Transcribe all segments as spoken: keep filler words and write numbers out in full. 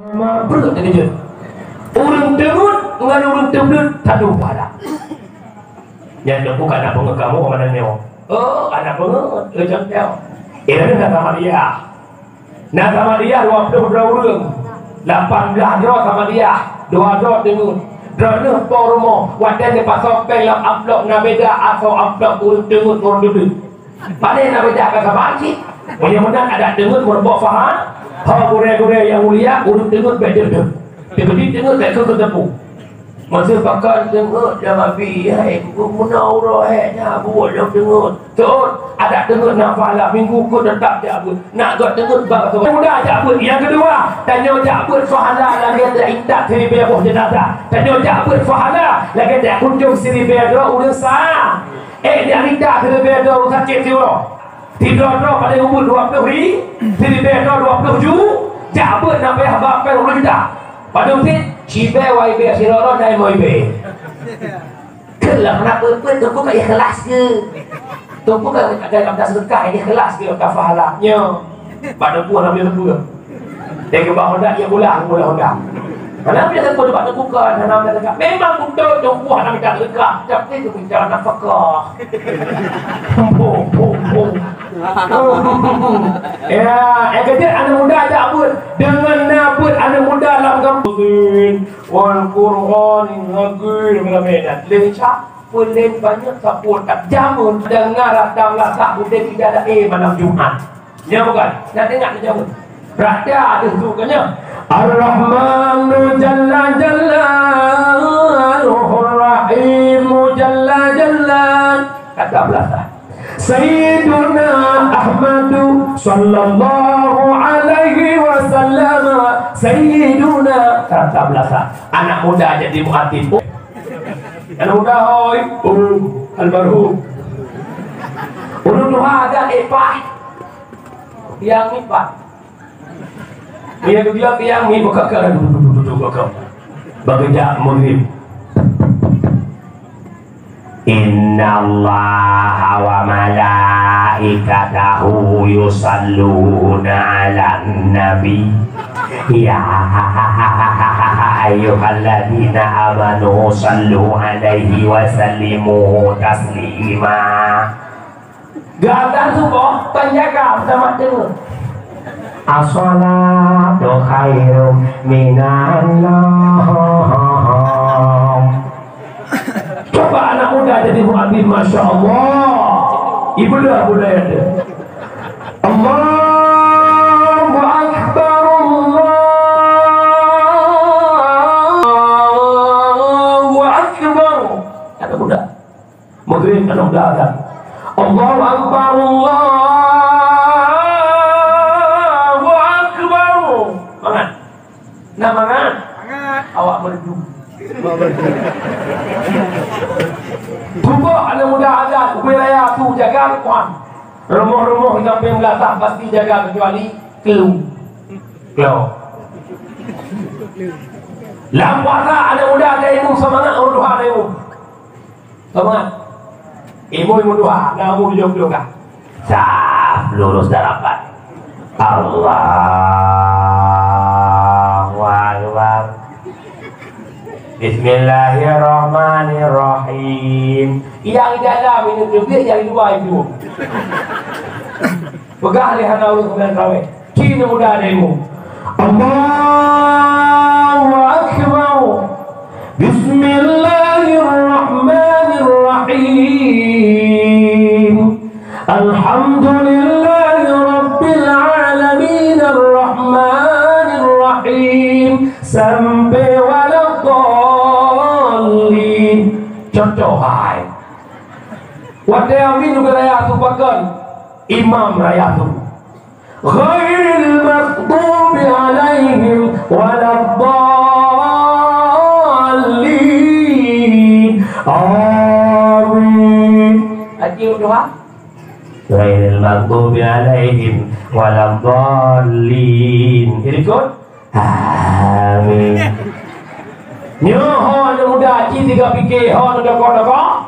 Mabreuk teukeujot. Ureueng teungeut ngon ureueng teubleuet satu pahala. Nyan teungku ka na peungeut kamoe meunan nyoe. Oh, ka na peungeut, eh, contoh. Eh, na Samadiyah. Na Samadiyah dua ploh droe ureueng. Lapan blaih droe Samadiyah, dua droe teungeut. Droeneuh po rumoh, watèe neupasoe péng lam amplop na beda asoe amplop ureueng teungeut ngon ureueng teubleuet. Pane na beda ka saban cit. Meunyoe meunan adak teungeut meurumpok pahala, ho gurèe-gurèe nyang mulia, ureueng teungeut bèk deuh-deuh. Teukeudi teungeut bèk keu keuteupeu. Masa pakon teungeut lam api, hai, meunan uroe, hai, na buet lam teungeut. Teuôt, adak teungeut na pahala, minggu keu teutap jak beuet. Nak göt teungeut bak muda jak beuet. Nyang keudua, tanyoe jak beuet pahala lagèe taintat siribèe boh jeunazah. Tanyoe jak beuet pahala lagèe takunjong siribèe droe ureueng sa. Eh, di Amerika siribèe droe sakét siuroe. Sidroe-droe paléng ubit dua ploh ri, siribèe droe dua ploh ju, jak beuet na payah ba péng dua ploh juta. Padum cit, sibèe wai bèe sidroe-droe na limong ribèe. Keu lam na peue-peue teungku ka ikhlas keu. Teungku ka, ka, ka, ka sedekah ikhlas keu ka pahala. Nyoe. Bak teungku hana boleh teupeue. Dia keu bak Honda, dia pulang, pulang Honda. Hana boleh teupeue bak teungku ka, hana boleh teupeue. Memang beutôi teungku hana minta sedekah, tapi dia minta nafkah. Pung, pung, pung. Ya, eh, kejap aneuk muda jak beuet. Deungon na beuet aneuk muda lam gampông. Wal Qur'anil Hakim, ramé-ramé dan lé cap. Peulén banyak sapeue that jameun deungon rata meulasak udép ijadah, eh, malam Jumat. Nyan bukan? Nyan teuingat lé jameun. Rata deuh su ka nyan. Ar-Rahmanu jalla jalaluhu, Ar-Rahimu jalla jalal. Rata meulasak. Sayyiduna Ahmadu sallallahu alaihi wasallam. Sayyiduna. Rata meulasak. Anak muda jadi muadhin. Anak muda, hoi, um, almarhum. Ureueng tuha adak ipat. Tiang ipat. Dia geujak tiang mi buka ka, du, du, du, du, du, buka. Bagi jak maghrib. Innallaha wa malaikatahu yusalluna 'alan nabi. Ya ayyuhalladzina amanu sallu 'alaihi wa sallimu taslima. Gata suboh penjaga bersama teungeut. As-salatu khairum minan naum. Coba anak muda jadi muadhin, masya Allah. Ibu dah budaya dia. Allahu Akbar, Allahu Akbar. Anak muda. Maghrib anak muda azan. Allahu Akbar, Allahu Akbar. Mangat. Nah, mangat. Mangat. Awak merdu. Tuboh anak muda azan, ubé raya tu jaga lingkungan. Rumoh-rumoh di sampéng beulatah pasti jaga kecuali kelu. Kelo. Lam puasa anak muda ada ilmu semangat, ureueng tuha ada ilmu. Sama. Ilmu, ilmu tuha, na umur tujuh puluh ka. Saf lurus dan rapat. Allahu Akbar. Bismillahirrahmanirrahim. Yang dalam itu teubiet, yang luar itu. Peugah lé hana ureueng keumudian raweh. Cina muda demo. Allahu Akbar. Bismillahirrahmanirrahim. Alhamdulillahi rabbil alamin, arrahmanirrahim, sampai waladdallin. Contoh hai. Watèe amin ubé raya tu pakon, imam raya tu. Ghairil maghdubi alaihim waladdallin. Amin. Lagi doa. Ghairil maghdubi alaihim waladdallin. Jadi kot? Amin. Nyoe ho aneuk muda, ci tiga pike ho aneuk tokoh-tokoh.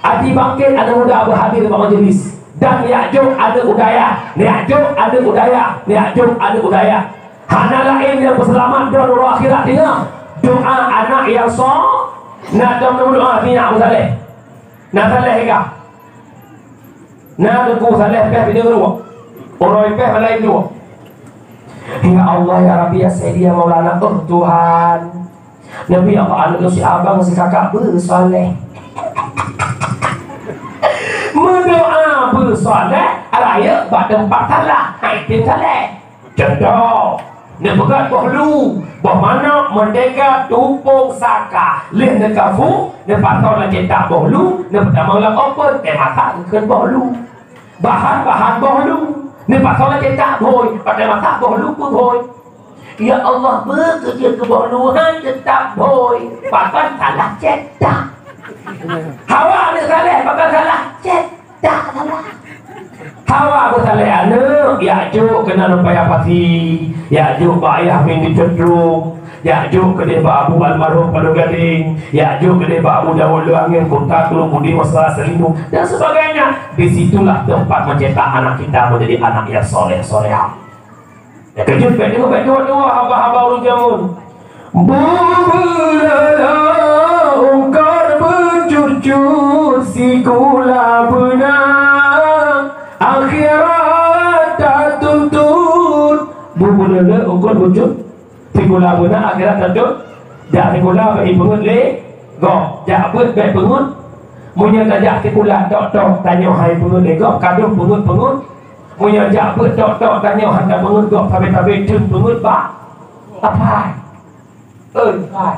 Aji bangkét aneuk muda beuhadir bak majelis. Dan neujak jok aneuk u dayah, neujak jok aneuk u dayah, neujak jok aneuk u dayah. Hana laén nyang peuseulamat droe uroe akhirat singoh, doa anak nyang so-, na tom doa sinyak meusaleh. Na saleh ka. Na teungku saleh peh bideu dua. Uroe peh laén dua. Ya Allah, ya Rabbi, ya Sayyidi, ya Maulana, oh Tuhan. Nabi Allah, aneuk si abang si kakak beusaleh. Meudoa beusaleh, rayeuk bak teumpat salah, hai tem saleh. Contoh, neupeugöt boh lu, boh manok, meutega, tupông, saka, lheueh neukafu, neupasoe lam cetak boh lu, neupeutamong lam open, teumasak keu boh lu. Bahan-bahan boh lu, neupasoe lam cetak bhôi, pakai masak boh lu peughôi. Ya Allah, beukeujeuet keu boh lu han teutap bhôi, pakon salah cetak. Hawa aneuk saleh, pakon salah cetak salah. Hawa beusaleh aneuk, jak jok keunan rupaya pasi, jak jok bak ayah Mindi Cendrung, jak jok keudeh bak Abu Almarhum Padum Gading, jak jok keudeh bak Abu Daud Luangin, Kota Keuloh Budi Mesra Seulindung, dan sebagainya. Di situlah tempat mencetak anak kita menjadi anak yang soleh solehah. Nyang keujeuet bèk deungoe, bèk tuha-tuha haba-haba ureueng jameun. Bubena ungkot beucut-cut sikula beuna akhirat tatuntut. Bubena ungkot beucut sikula beuna akhirat tatuntut. Jak sikula bèk ipeungeut lé gob, jak beuet bèk peungeut. Meunyoe tajak sikula tok-tok tanyoe han ipeungeut lé gob, ka deuh peungeut-peungeut. Meunyoe jak beuet tok-tok tanyoe han tapeungeut gob sabe-sabe, teuma peungeut bak apai. Oi, pai.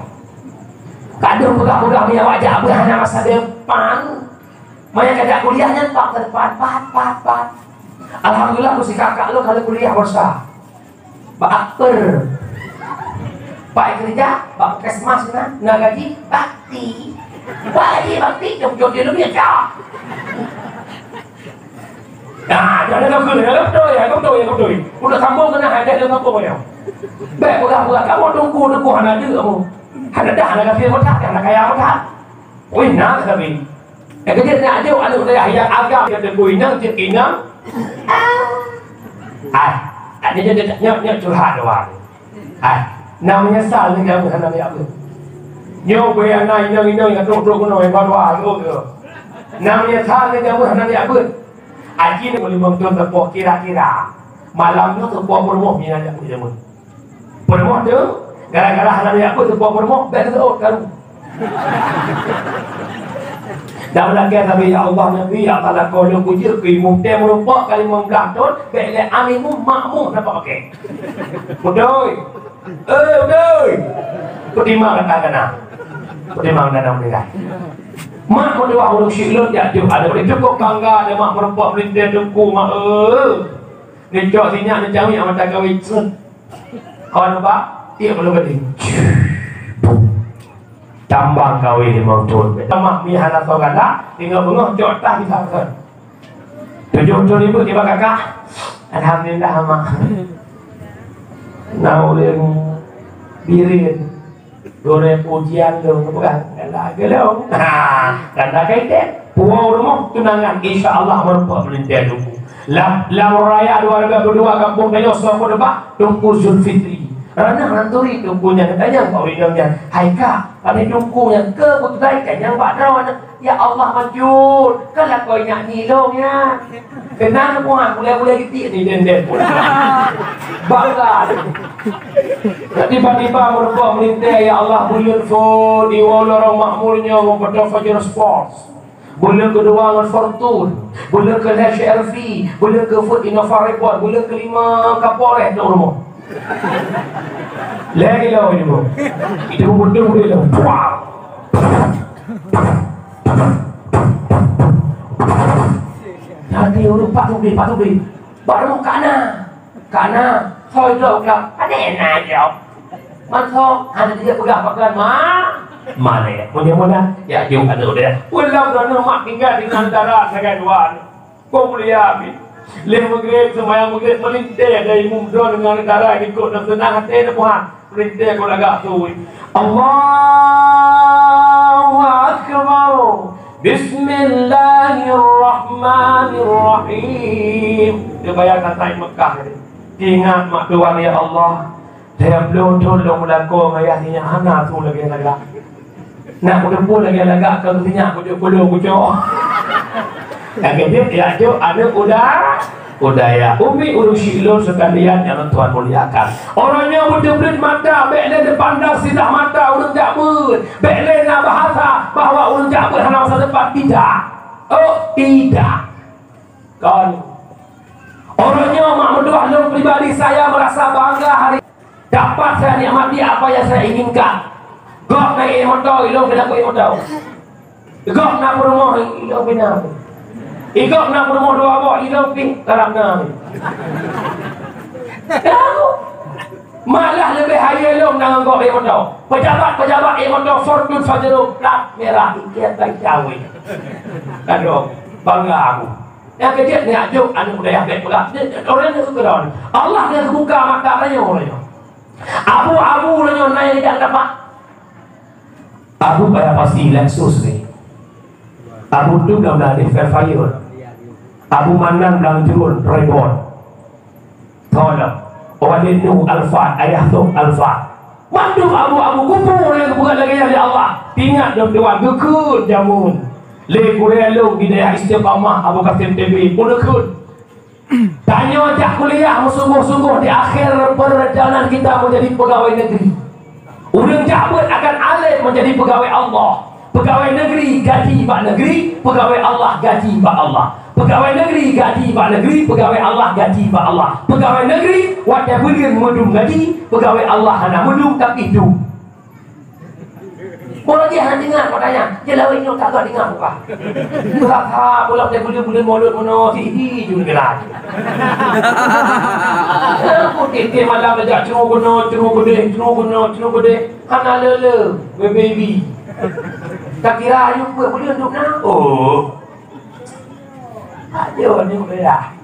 Ka deuh peugah-peugah meunyoe awak jak beuet hana masa depan. Meunyoe ka jak kuliah nyan pat, pat, pat, pat, pat. Alhamdulillah, ku si kakak lôn ka lheueh kuliah boh sa. Bak aper. Pai keureuja, bak puskesmas na, na gaji, bakti. Bak gaji bakti, jom-jom di leubiet ka. Nah, jangan kau kena, jangan betul ya, kau betul ya, kau betul. Udah sambung kena, ada dalam sambung ya. Baik, pegang-pegang kamu tunggu, tunggu, hana ada kamu. Hana dah, hana kafir mutlak, hana kaya mutlak. Wih, nah, tapi. Eh, kerja nak ajuk aneuk saya yang agam, dia teguh inang, cek inang. Ah, ada je, dia, dia, dia curhat doang. Hai, na meunyeusal lé jameuh hana jak beuet. Nyoe beu na inong-inong nyang trok-trok keunoe, nyang ba dua, trok keunoe. Na meunyeusal lé jameuh hana jak beuet. Aji nyoe limong thon teupoh kira-kira. Malam nyoe teupoh peurumoh mina jak beuet jameuh. Peurumoh tu, gara-gara hana jak beuet teupoh peurumoh, bèk teuôt karu. Dan meulakèe sabe, "Ya Allah, Nabi, ya Allah, lakoe lôn kujeuet keu imum tée meurumpok ka limong blaih thon, bèk lé an imum makmum sapat paké." Beutôi. Eh, beutôi. Peutimang gata keunan. Peutimang gata meuninggai. Mak meutuah ureueng syik lôn jak jeuet, ada boleh cukup bangga ada mak meurumpok meulintèe teungku, mak, eh. Neucok sinyak neucawik mata kawin. Kon bak, tiek bulu gading. Tambang kawin limong thon. Tamat mi hana soe galak, tinggai beungoh cok tah di sapeue. Tujoh thon ibu tiba kakak. Alhamdulillah, Mak. Na ureueng bireuen. Goreng ujian tu, bukan? Galak gelong. Ha, ganda kaitén. Puwoe rumoh tunangan, insya Allah meurumpok meulintèe teungku. Lam, lam raya dua ribu dua puluh dua gampông tanyoe soe khutbah, Teungku Zulfikri. Ranah nan turi teungku nyan, tanyong bak ureueng inong nyan, "Hai kak, pane teungku nyan keu beutôi tanyong bak droeneuh?" Ya Allah, manjur, kan lakoe nyak nilong nyan. Keunan puhan, ulèe-ulèe geutik ni den-den. Bangga. Tiba-tiba meurumpok meulintèe, ya Allah, buleuen phôn, iwoe lorong makmur nyoe ngon Peutrol Fajr Sports. Buleuen keudua ngon Fortuner, buleuen keulhèe C R V, buleuen keufeuet Innova Reborn, buleuen keulima Kapolres dong rumoh. Lhèe kilo nyoe. Itu beutôi kilo. Puah. Jadi ureueng pat tubé, pat tubé. Baru kana. Kana, hôi droe ka, ade na jaweueb. Mantong, hana dijak peugah pakon ma. Mana ya? Punya mana? Ya, jom kata udah. Pulang sana mak tinggal dengan dara sagai dua. Kau mulia, Abi. Leh Maghrib, sembahyang Maghrib, meulintèe dari imum droe dengan dara ikut dan senang hati dan Tuhan. Meulintèe kau lagak tu. Allahu Akbar. Bismillahirrahmanirrahim. Dia bayar kata Mekah tadi. Ingat mak tuan, ya Allah. Tiep lôn thôn lôn meulakoe ngon ayah sinyak hana su lagèe lagak. Nak kuteupeu lagèe lagak ka sinyak kujok-kujok. Lagèe jeuet jak jok aneuk u dayah. Umi ureueng syik lôn sekalian nyang Tuhan muliakan. Uroe nyoe beuteubleuet mata, bèk lé neupandang sinah mata ureueng jak beuet. Bèk lé na bahasa bahwa ureueng jak beuet hana masa depan. Tidak. Oh, tidak. Kon. Uroe nyoe mak meutuah lôn pribadi, saya merasa bangga hari dapat saya nikmati apa yang saya inginkan. Gob na ék moto, ilôn pih na ék moto. Gob na peurumoh, ilôn pih na. Igob na peurumoh dua boh, ilôn pih karab na. Tahu? Malah leubeh hayeu lôn na ngon gob ék moto. Pejabat-pejabat ék moto Fortuner Pajero plat merah, ikat tai cawe. Aduh, bangga aku. Nyang keujeuet nyak jok aneuk dayah bèk peugah. Ureueng nyan keudroe. Allah nyang geubuka mata tanyoe uroe nyoe. Abu-abu uroe nyoe na nyang jak dapat. Abu payah pasti Lexus ni. Abu tu mudah-mudahan di Fair Fire. Abu Manan Blang Jurun, Rebon. Tolong. Walid Nuh Alphard, Ayah Thok Alphard. Mandum abu-abu kupu nyang geupeugah lagèe nyan lé Allah. Ingat lôn tuan, geukheun jameun. Lé gurèe lôn di dayah Istiqamah Abu Qasim T B, pun geukheun. Tanyoe jak kuliah meusunggoh-sunggoh di akhir perjalanan kita menjadi pegawai negeri. Ureueng jak beuet akan além menjadi pegawai Allah. Pegawai negeri gaji bak negeri, pegawai Allah gaji bak Allah. Pegawai negeri gaji bak negeri, pegawai Allah gaji bak Allah. Pegawai negeri watèe buleuen meudum gaji, pegawai Allah hana meudum tapi dum. Boh lagèe hana ingat watèe nyan, jeuet lawét nyoe ka geuingat buka. Beurapa bulan teuh buleuen-buleuen mulod meunoe, hi-hi ju neugeuna. Aku tiep-tiep malam tajak ceurô keunoe, ceurô keudeh, ceurô keunoe, ceurô keudeh. Hana le-le, baby. Takira ayeueng peuet buleuen dum na. Oh. Ayo ni udah.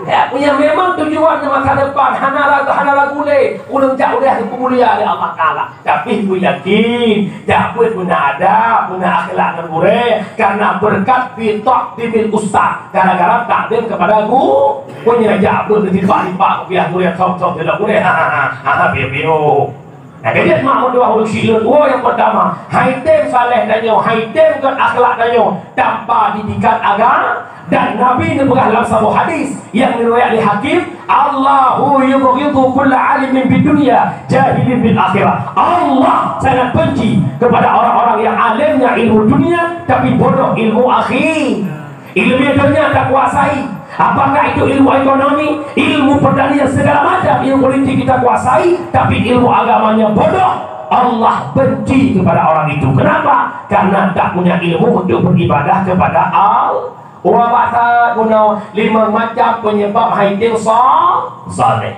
Ya, punya memang tujuan di masa depan hana ragu, hana ragu lé. Ureueng jak udah dipeumulia lé Allah Taala. Tapi beuyakin, jak beuet beuna adab, beuna akhlak ngon gurèe, karena berkat fi taqdimil ustaz. Gara-gara takdim kepada guru, punya jak beuet ditimpa-timpa kupiah gurèe, thom-thom sidroe gurèe. Ha ha ha ha, piu-piu. Nah, jadi mak meutuah ureueng syik lôn, woe nyang pertama, hai tem saleh tanyoe, hai tem ngon akhlak tanyoe, tanpa didikan agama. Dan Nabi neupeugah lam saboh hadis nyang riwayat lé Hakim, "Allahu yubghidu kulla alimin bid dunya, jahilin bil akhirah." Allah sangat benci kepada orang-orang yang alimnya ilmu dunia tapi bodoh ilmu akhir. Ilmu dunia tak kuasai. Apakah itu ilmu ekonomi, ilmu pertanian, segala macam ilmu politik kita kuasai, tapi ilmu agamanya bodoh. Allah benci kepada orang itu. Kenapa? Karena tak punya ilmu untuk beribadah kepada Allah. Wa basa guna lima macam penyebab hai tem sa-, saleh.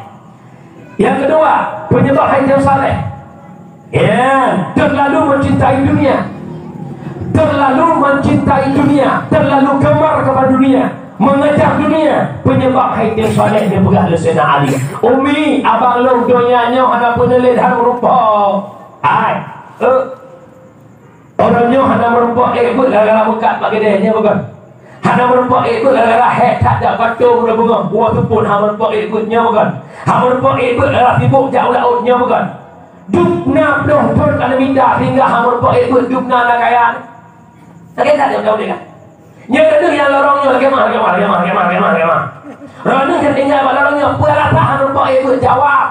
Yang kedua, penyebab hai tem saleh. Ya, terlalu mencintai dunia. Terlalu mencintai dunia, terlalu gemar kepada dunia, mengejar dunia. Penyebab hai tem saleh dipeugah lé Saidina Ali. Umi, abang lôn donya nyoe hana peuneulheueh hana meurumpok. Hai, eh. Ureueng nyoe hana meurumpok ék beuet gara-gara meukat bak keudè, nyo bukon? Hana meurumpok ék beuet gara-gara hék that jak bato meunan beungoh, buah seupôt hana meurumpok ék beuet, nyo bukon? Hana meurumpok ék beuet gara-gara sibok jak u laôt, nyo bukon? Dum na ploh thon ka neumita sehingga hana meurumpok ék beuet, dum na na kaya. Sakét that nyoe, nyoe, nyoe. Nyoe droeneuh nyang lorong nyoe lagèe mah, lagèe mah, lagèe mah. Droeneuh nyang tinggai bak lorong nyoe, peue alasan hana meurumpok ék beuet, jawab.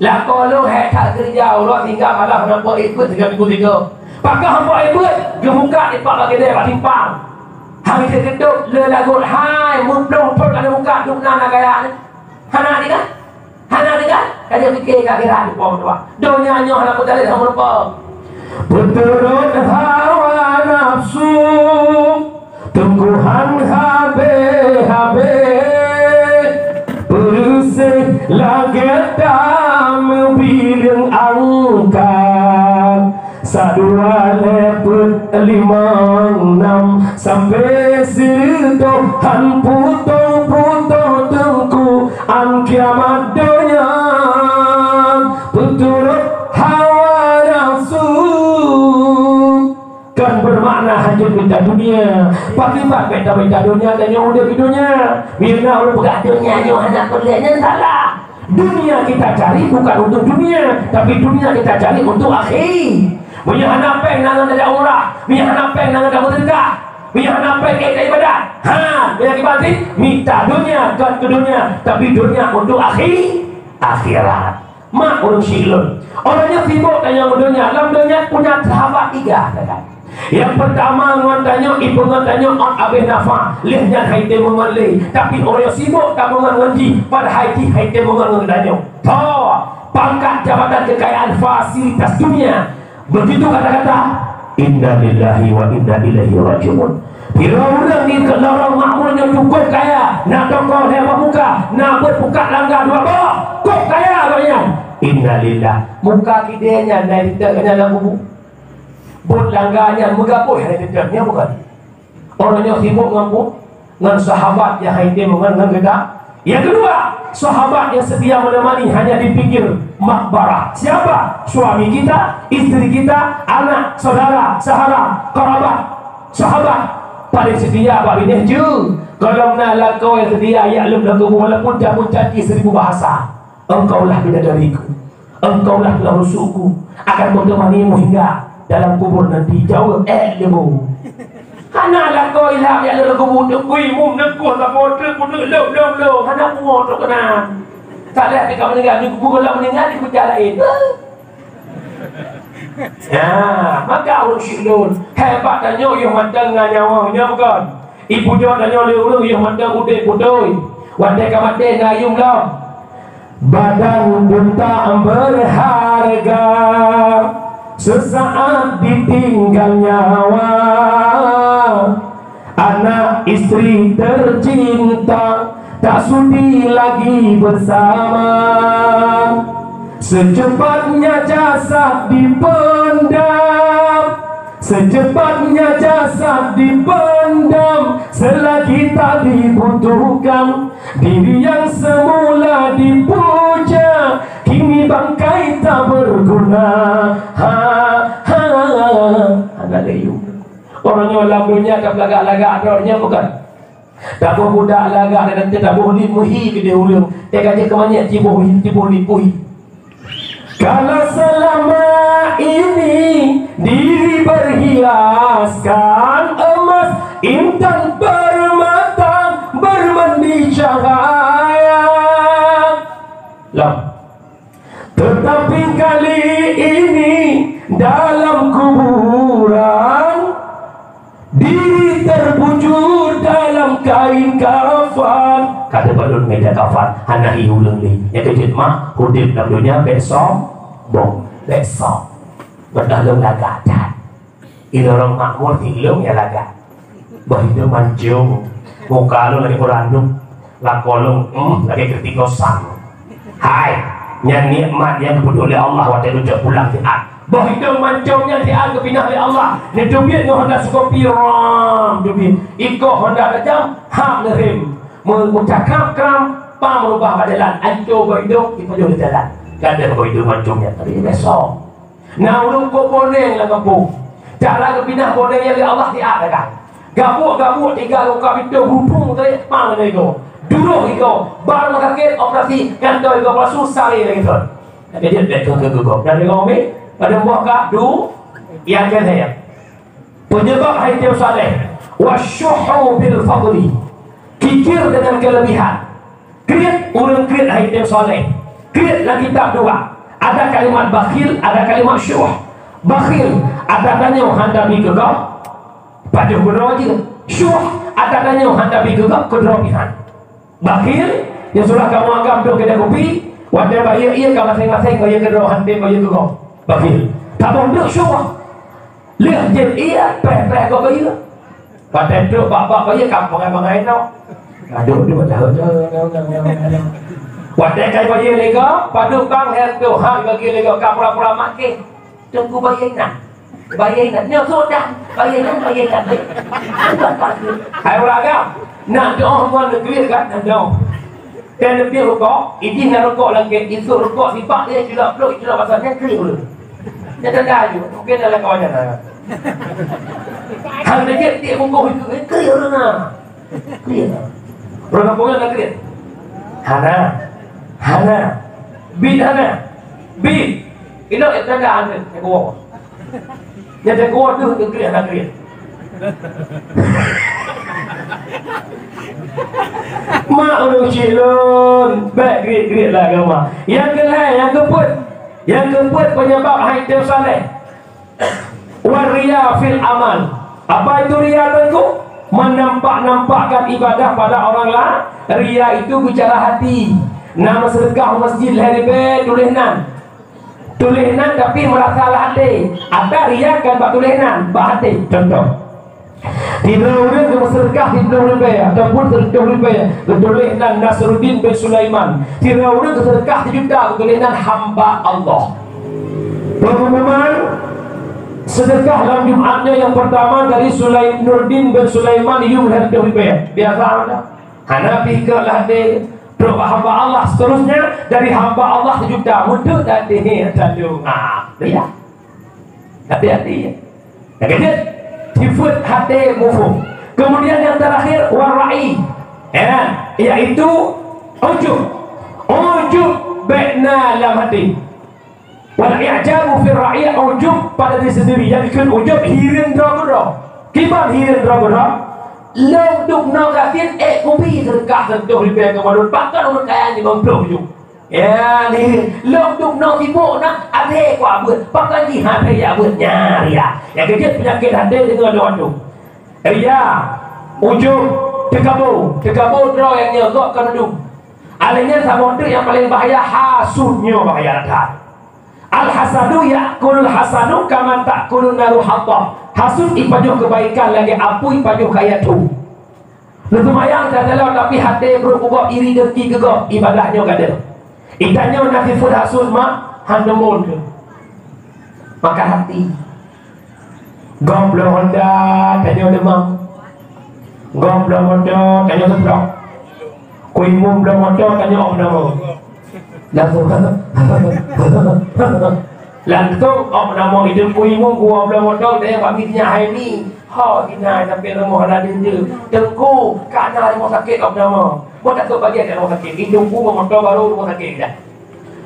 Lakoe lôn hék that keureuja, uroe tinggai malam hana meurumpok ék beuet, tiga minggu tiga. Pakon hana meurumpok ék beuet, geumeukat dipat bak keudè bak simpang. Hana geutôp le lagot hai, meuploh phon ka neumeukat, dum na na kaya nyan. Hana deungö? Hana deungö? Ka jeuet pike keu akhirat, po meutuah. Donya nyoe hana peugalak sama rupa. Peuturot hawa nafsu, tungkuhan habéh-habéh, peureuséh lagèe tameubileung angkat. Sa dua lhèe peuet limong nam sampoe sireutôh han putôh-putôh teungku an kiamat donya peuturot hawa nafsu. Kan beumakna hanjeuet mita dunia. Pakriban bèk tamita dunia, tanyoe udép di dunia. Bila ureueng peugah dunia nyoe hana peureulèe, nyan salah. Dunia kita cari bukan untuk dunia, tapi dunia kita cari untuk akhi. Meunyoe hana péng, na ngon tajak umrah. Meunyoe hana péng, na ngon tameusedekah. Meunyoe hana péng, tajak ibadat. Ha, meunyoe kiban sih, mita dunia, kon keu dunia, tapi dunia untuk akhi, akhirat. Mak ureueng syiek lôn. Orang nyoe sibok tanyoe ngon donya, lam donya punya sahabat tiga saja. Yang pertama ngon tanyoe, ipeungon tanyoe ot abéh nafah, lheueh nyan hai teumeungon lé. Tapi orang nyoe sibok tameungon ngon jih, padahai jih hai teumeungon ngon tanyoe. Tho, pangkat, jabatan, kekayaan, fasilitas dunia. Begitu kata-kata, "Innalillahi wa inna ilaihi raji'un." Pira ureueng di lorong makmur nyoe cukup kaya, na toko lhèe boh muka, na beuet pukat langga dua boh, kok kaya gobnyan. Innalillah. Muka kidée nyan na iteuk nyan lam kubu. Beuet langga nyan meugapoh hai iteuk nyan bukan? Orang nyoe sibok ngon bu-, ngon sahabat nyang hai teumeungon ngon geuda. Yang kedua, sahabat yang setia menemani hanya di pinggir makbarah. Siapa? Suami kita, istri kita, anak, saudara, sahara, kerabat, sahabat. Paling setia bak binéh jeuet. Kalau na lakoe yang setia, ya lom lakoe, walaupun jamu janji seribu bahasa. Engkaulah bidadariku, engkaulah pelarusukku, akan kutemani hingga dalam kubur nanti. Jaweueb, "Eh, leumo." Hana lakoe ilak jak leumo kubur, teukui mum neukoh saboh teuk keuneuk lom, lom, lom. Hana pungo trok keunan. Salah teuka meuninggai, nyoe kubur lom meuninggai di kucak laén. Ya, maka ureueng syiek lôn, hebat tanyoe yoh mantong ngon nyawa nyoe bukan? Ipujoe tanyoe lé ureueng yoh mantong udeb beutôi. Watée ka maté na yuem lom. Badan beuta berharga, sesaat ditinggal nyawa. Anak istri tercinta tak sudi lagi bersama. Secepatnya jasad dipendam, secepatnya jasad dipendam. Selagi tak dibutuhkan, diri yang semula dipuja, kini bangkai tak berguna. Ha, ha. Hana lé yuem. Orang nyoe lam donya ka lagak-lagak droe nyoe bukan? Taboh budak lagak dan teuh taboh lé meuhi keudeh ureueng. Teuka jeuet keu manyét ciboh hi, ciboh lé puhi. Kalau selama ini diri berhiaskan emas, intan permata, bermandi cahaya. Lam. Tetapi kali ini dalam kuburan, diri terbujur dalam kain kafan. Ka teubalot meja kafan, hana hi ureueng lé. Nyang keujeuet mah, udeb lam donya bèk sombong, bèk sombong. Padahai lôn lagak that. Ilorong makmur ilong nyang lagak. Boh idong mancung. Muka lôn lagèe ureueng randub. Lakoe lôn, hmm, lagèe keutikosang. Hai, nyan nikmat nyang geupeudong lé Allah watèe lôn jok pulang siat. Boh idong mancung nyan siat geupinah lé Allah. Neuteubiet ngon Honda Scorpio, ram, teubiet. Iko Honda tajam, hap neurem. Meu-, meucakap kram, pam meurubah bak jalan. Ancô boh idong, ipajoh lé jalan. Gadôh boh idong mancung nyan, tapi besok. Na ureueng kok boneng lam gampông. Cara geupinah boneng nyan lé Allah siat gata. Gabuek-gabuek tiga luka pintoe, berhubung tadi pang lé igoe. Duroh igoe, barô sakét operasi, gantoe igoe palsu, salé lagèe thon. Tapi jeuet bèk keu keu gob. Dan igoe mi, padum boh ka du, nyang keu lhèe. Penyebab hai teuh saleh, wasyuhu bil fadli. Kikir dengan kelebihan. Kriet, ureueng kriet hai teuh saleh. Kriet lam kitab dua. Ada kalimat bakhil, ada kalimat syuh. Bakhil, atra tanyoe han tabi keu gob, pajoh keudroe jih. Syuh, atra tanyoe han tabi keu gob, keudroe pih han. Bakhil, nyang sulah kamoe agam dong keudè kupi, watèe bayeue ié ka maséng-maséng bayeue keudroe, han tem bayeue keu gob. Bakhil. Tabong deuek syuh. Lheueh jeuet ié, preh-preh gob bayeue. Watèe trok bak-bak bayeue ka bangai-bangai nyoe. Aduh, aduh, aduh, aduh, aduh, aduh, aduh. Watèe kai bayeue lé gob, padub bang lhèe tuha bagi lé gob ka pura-pura maké. Teungku bayeue inan. Bayeue inan. Nyoe sudah. Bayeue inan, bayeue inan. Hai ureueng agam. Nak doh ngon neugriet kan? Nak doh. Kan leubeh rukok, idih na rukok lam gét, isuk rukok sibak dia, culak plok, culak basah, nyan kriet ureueng. Nyan tanda aju, mungkin dalam kawan nyan. Hang deuh tiek bungkôh itu, eh, kriet ureueng na. Kriet. Ureueng kampung nyan na kriet. Hana. Hana. Bit hana. Bit. Inok nyang tanda hana. Nyang kewoe. Nyang kewoe tu geugriet hana griet. Mak ulôn cit lôn, bèk griet-griet lé agama. Nyang keulhèe, nyang keupeuet. Nyang keupeuet penyebab hai teuh saleh. Waria fil amal. Apa itu ria, Teungku? Menampak-nampakkan ibadah pada orang lain. Ria itu bicara hati. Na meuseudeukah masjid lhèe ribèe tuléh nan. Tuléh nan tapi meurasa lam até. Ata ria kan bak tuléh nan, bak até. Contoh. Sidroe ureueng geumeuseudeukah siplôh ribèe ataupun sireutoh ribèe, geutuléh nan Nasruddin bin Sulaiman. Sidroe ureueng geuseudeukah sijuta, geutuléh nan hamba Allah. Pengumuman seudeukah lam Jumat nyoe nyang peurtama dari Sulaim-, Nurdin bin Sulaiman, yum lhèe reutôh ribèe. Biasa mantong. Hana pih keu lam até, trok bak hamba Allah, seterusnya dari hamba Allah sijuta, meuteuk lam até, he, tanyoe. Ha, lihat. Hati-hati, ya. Nyang keujeuet, sifeuet até muphom. Kemudian yang terakhir, warai. Ya, yaitu ujub. Ujub bèk na lam até. Wal i'jabu fir ra'i, ujub pada diri sendiri. Nyang dikheun ujub, hireuen droe keudroe. Kiban hireuen droe keudroe? Lôn dum noe gasien ék kubi seudeukah sireutoh ribèe keu mandum. Pakon ureueng kaya nyoe goblok ujub. Ya, ni, lôn dum noe sibok na, até kuabeuet. Pakon jih até jak beuet nyan, ria. Nyang keujeuet peunyakét até deungon lôn tu. Ria, ujub, teukabo. Teukabo droe nyang nyoe gob kon dum. Alèh nyan saboh teuk nyang paleng bahaya, hasut, nyoe bahaya that. Al-hasadu ya'kulul hasanu kama ta'kulun naru hatab. Hasut ipajoh keubaikan lagèe apui pajoh kayèe tho. Neuseumayang teuh, tapi até brôk bak gob, iri dengki keu gob, ibadah nyoe ka deuh. Geutanyoe na sifeuet hasut, mak, han deungon keu. Maka hati. Gob bloe honda, tanyoe deungon. Gob bloe moto, tanyoe seuploh. Kui Mum bloe moto, tanyoe ôk nama. Langsung. Langsung ôk nama, idong Kui Mum, gua bloe moto, tanyoe bak mi nyan hai mi. Ho, ina sampai rumoh hana deunjeuem. Teungku, ka na rumoh sakét ôk nama. Buet takot bagian kat rumoh sakét. Idong Kui Mum moto baru rumoh sakét dah.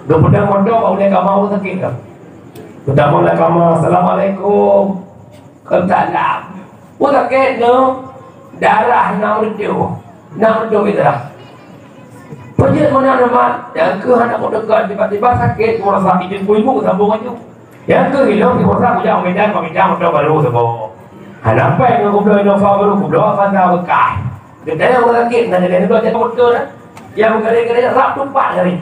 Geupeudong moto bak ulèe kama rumoh sakét dah. Geutamong lam kama, "Assalamualaikum." Kon salam. Peue sakét nyoe? Darah na meureudôh. Na meureudôh darah. Peue jeuet meunan, Mak? Nyang keuh hana kudeungö, tiba-tiba sakét, kurasa idin ku ibu sambung laju. Nyang keuh ilôn, kurasa kujak u Medan, bak Medan moto baru saboh. Hana pai ngon kubloe Innova baru, kubloe Avanza bekas. Geutanyoe ureueng sakét, na jadi nibak jatuh moto dah. Nyang meugadang-gadang rab tupat hari.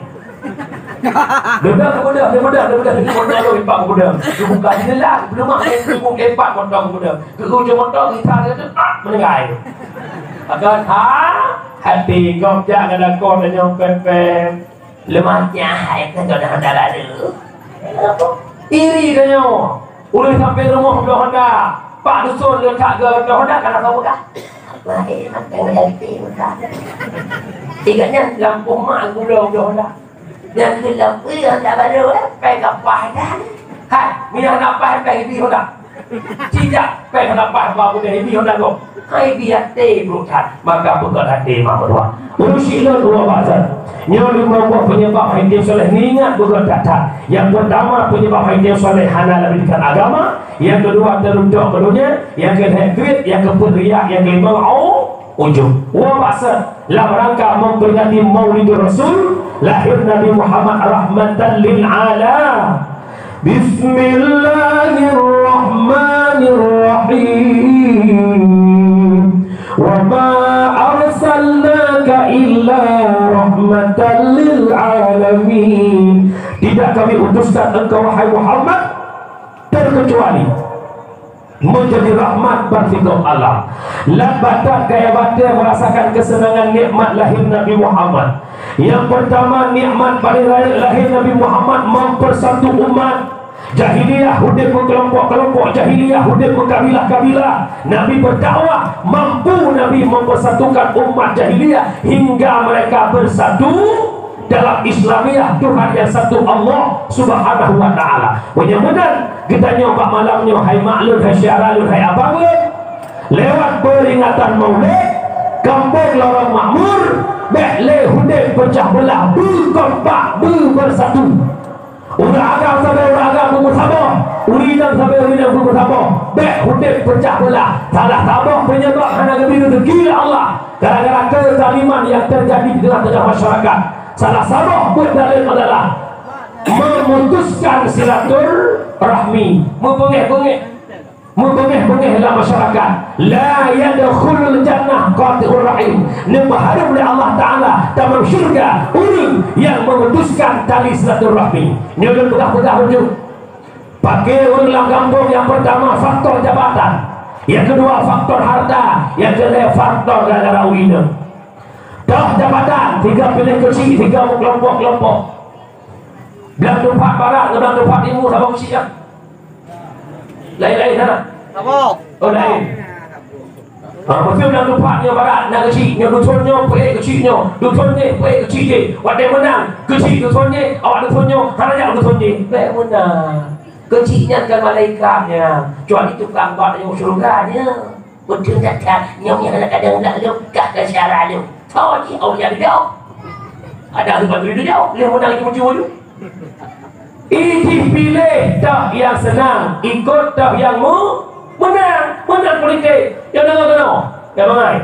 Dia dah kemudian, dia mudah, dia mudah. Jadi moto tu lipat kemudian. Dia buka jendela, belum mak, dia buka empat moto kemudian. Ke ujung moto, kita dia tu, ah, menengah. Akan ha, hati kau jangan ada kau tanya pem-pem. Leumah nyan hai keu Honda baru. Iri tanyoe. Ulôn sampai rumoh bloe Honda. Pak dusun leutak geu bloe Honda kana saboh kah? Laén mantong ganti muka. Ingat nyan lampôh mak geuloe bloe Honda. Nyan keuh lampôh Honda baru, eh, pèng kapah dah. Hai, meunyo hana pah, pèng ibi Honda. Sijak pèng hana pah ba beudeh ibi Honda gob. Hai, ibi até brôk that, maka beugöt até mak meutuah. Ureueng syiek lôn dua bak that. Nyoe limong boh penyebab hai teuh saleh, ingat beugöt that-that. Nyang peurtama penyebab hai teuh saleh hana lam didikan agama, nyang keudua teuruntok keu donya, nyang keulhèe kriet, nyang keupeuet riya, nyang keulimong au-, ujub. Dua bak that. Lam rangka memperingati Maulidur Rasul, lahir Nabi Muhammad rahmatan lil alam. Bismillahirrahmanirrahim. Wa ma arsalnaka illa rahmatan lil alamin. Tidak kami utuskan engkau, wahai Muhammad, terkecuali menjadi rahmat bagi kaum alam. Lam batat gaya batée merasakan kesenangan nikmat lahir Nabi Muhammad. Yang pertama, nikmat bagi lahir Nabi Muhammad mempersatu umat. Jahiliyah udeb meukelompok-kelompok, jahiliyah udeb meukabilah-kabilah. Nabi berdakwah, mampu Nabi mempersatukan umat jahiliyah hingga mereka bersatu dalam Islamiyah, Tuhan yang satu, Allah Subhanahu wa Ta'ala. Meunyoe meunan, geutanyoe bak malam nyoe, hai mak lôn, hai syedara lôn, hai abang lôn, lewat peringatan Maulid, Gampông lorong makmur, bék lé udép peucah beulah, beukompak, beubeusatu. Ureuëng agam sabe ureuëng agam beumeusaboh, ureuëng inong sabe ureuëng inong beumeusaboh. Bék udép peucah beulah. Salah saboh peunyeubab hana geubri rezeki lé Allah gara-gara keuzaliman nyang teujadi di teungoh-teungoh masyarakat. Salah saboh buet dalem adalah memutuskan silaturahmi, meubeungéh-beungéh. Meubeungéh-beungéh lam masyarakat. La yadkhulul jannah qati'ur rahim. Neupeuhareuem lé Allah Taala tamong syeuruga ureuëng nyang memutuskan tali silaturahmi. Nyoe lôn peugah-peugah bacut. Pakè ureuëng lam gampông, nyang peurtama faktor jabatan, nyang keudua faktor harta, nyang keulhèe faktor gara-gara ureuëng inong. Toh jabatan, sigoe piléh keuchik, sigoe meukelompok-kelompok. Blang Tupat Barat ngon Blang Tupat Timu saboh keuchik nyan? Laén-laén hana? Saboh. Oh, laén. Ha, beutôi Blang Tupat nyoe Barat na keuchik, nyoe dusun nyoe peuék keuchik nyoe, dusun jéh peuék keuchik jéh. Watèe meunang keuchik dusun jéh, awak dusun nyoe hana jak dusun jéh. Bèk meunan. Keuchik nyan kan malaikat nyan, kecuali tukang bak nyoe syeuruga nyan. Beutôi that-that, nyoe nyang hana kadang lak lôn, kah ka syara lôn. Tho jih aulia beudôh. Ada tu bantu beudôh, lheueh meunang itu muncul tu. Ijih piléh toh nyang seunang, ikot toh nyang mu-, meunang, meunang politik. Nyang deungoe keunoe, nyang bangai.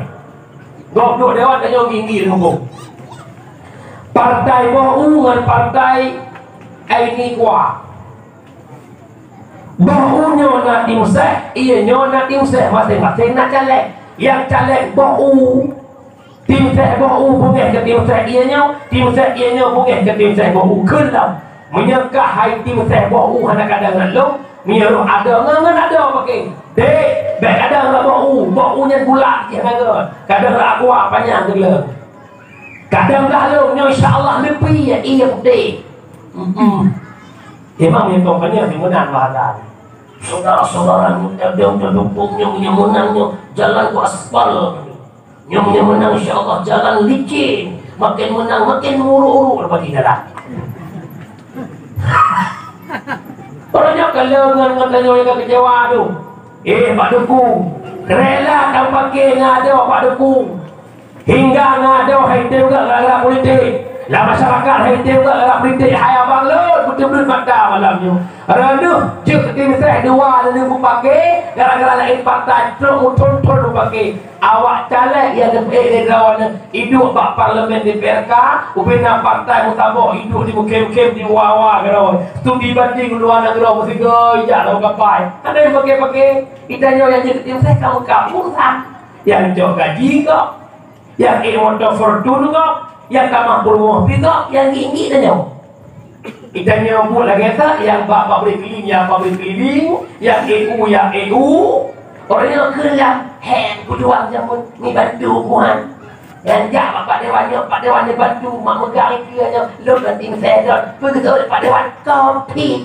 Gob duek dewan tanyoe ginggi di muphom. Partai Boh U ngon partai Aini Kua. Boh U nyoe na tim seh, ié nyoe na tim seh, maséng-maséng na caleg. Nyang caleg Boh U, tim seh Boh U beungéh keu tim seh ié nyoe, tim seh ié nyoe beungéh keu tim seh Boh U. Kheun lom, meunyoe kah hai tim seh Boh U hana kadang ngon lôn, meunyoe roh adoe ngon, ngon adoe pakè. Dek, bèk kadang ngon Boh U, Boh U nyan bulat jih ngon. Kadang rot aqua panyang teugleueng. Kadang dah lôn nyoe insya Allah leupie ié putéh. Mm-mm. Imam nyang tong keunoe di meunan bahasa. Saudara-saudara, nyang dong teudumpung nyoe, nyang meunang nyoe, jalan ku aspal. Nyoe, nyang meunang insya Allah jalan licin. Makin meunang, makin muruk-uruk leupah di dalam. Orang nyoe kalau ngon, ngon tanyoe nyang ka keucewa tu. Eh, Pak Dukung. Rela tapaké ngon adoe Pak Dukung. Hingga ngon adoe hai tem gak gara-gara politik. Lam masyarakat hai tem gak gara-gara politik. Hai abang lôn, beuteubiet mata malam nyoe. Reuneuh jeuet tim seh dua, reuneuh mupaké gara-gara laén partai trok muthon-thon mupaké. Awak caleg nyang teupeu lé droeneuh iduek bak parlemen D P R K, ubena partai meusaboh iduek di mukhem-mukhem di Wawa keudroe. Studi banding luwa nanggroe meusigoe ijak lam kapai. Hana paké-paké. Geutanyoe nyang jeuet tim seh ka meukapu sa. Nyang cok gaji kok. Nyang ék moto Fortuner kok, nyang tamah peurumoh pih kok, nyang gik-gik tanyoe. Geutanyoe buet lagèe that, nyang bak pabrik keuliling, nyang pabrik keuliling, nyang E U, nyang E U. Orang nyoe keulam, hèn, peujuang jameun, mi bantu kuhan. Nyang jak bak Pak Dewan nyoe, Pak Dewan nyoe bantu, mak meugang ikeu nyoe, lôn ganti meusèe lôn. Peue geuseuôt Pak Dewan, Covid.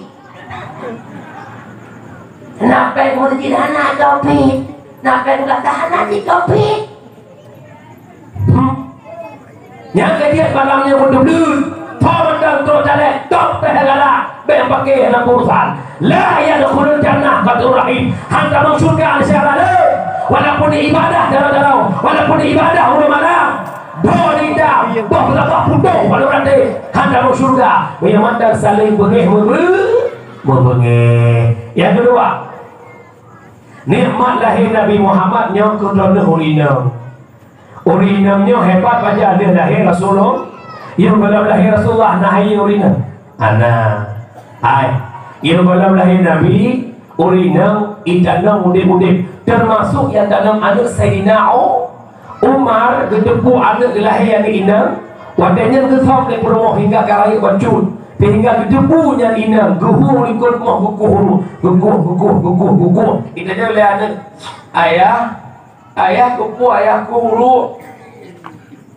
Na péng meuseujid hana Covid. Na péng meukasa hana cit Covid. Hmm. Nyang keujeuet malam nyoe beutôi-beutôi. Tho mantong trok caleg, tho peuhela, bèk paké hana urusan. La yadkhulul jannah qati'ur rahim. Han tamong syurga syedara lé. Walaupun ibadah dara-dara, walaupun ibadah uroe malam. Dua lidang, boh beurapa putôh pada berarti han tamong syurga. Meunyoe mantong saléng beungéh meubeu-, meubeungéh. Nyang keudua, nikmat lahé Nabi Muhammad nyoe keu droeneuh ureueng inong. Ureueng inong nyoe hebat pajan lheueh lahé Rasulullah. Yôh gohlom lahé Rasulullah na hai ureueng inong? Hana. Hai, yôh gohlom lahé Nabi, ureueng inong itanom udép-udép, teumasok nyang tanom aneuk Saidina U-, Umar, geuteupeue aneuk geulahé aneuk inong, watèe nyan geusöm lé peurumoh hingga ka rayeuk bacut, sehingga geuteupeue nyan inong, geuhu likot moh geukuh uruek, geukuh, geukuh, geukuh, geukuh. Geutanyoe lé aneuk, "Ayah, ayah keupeue ayah kuh uruek?"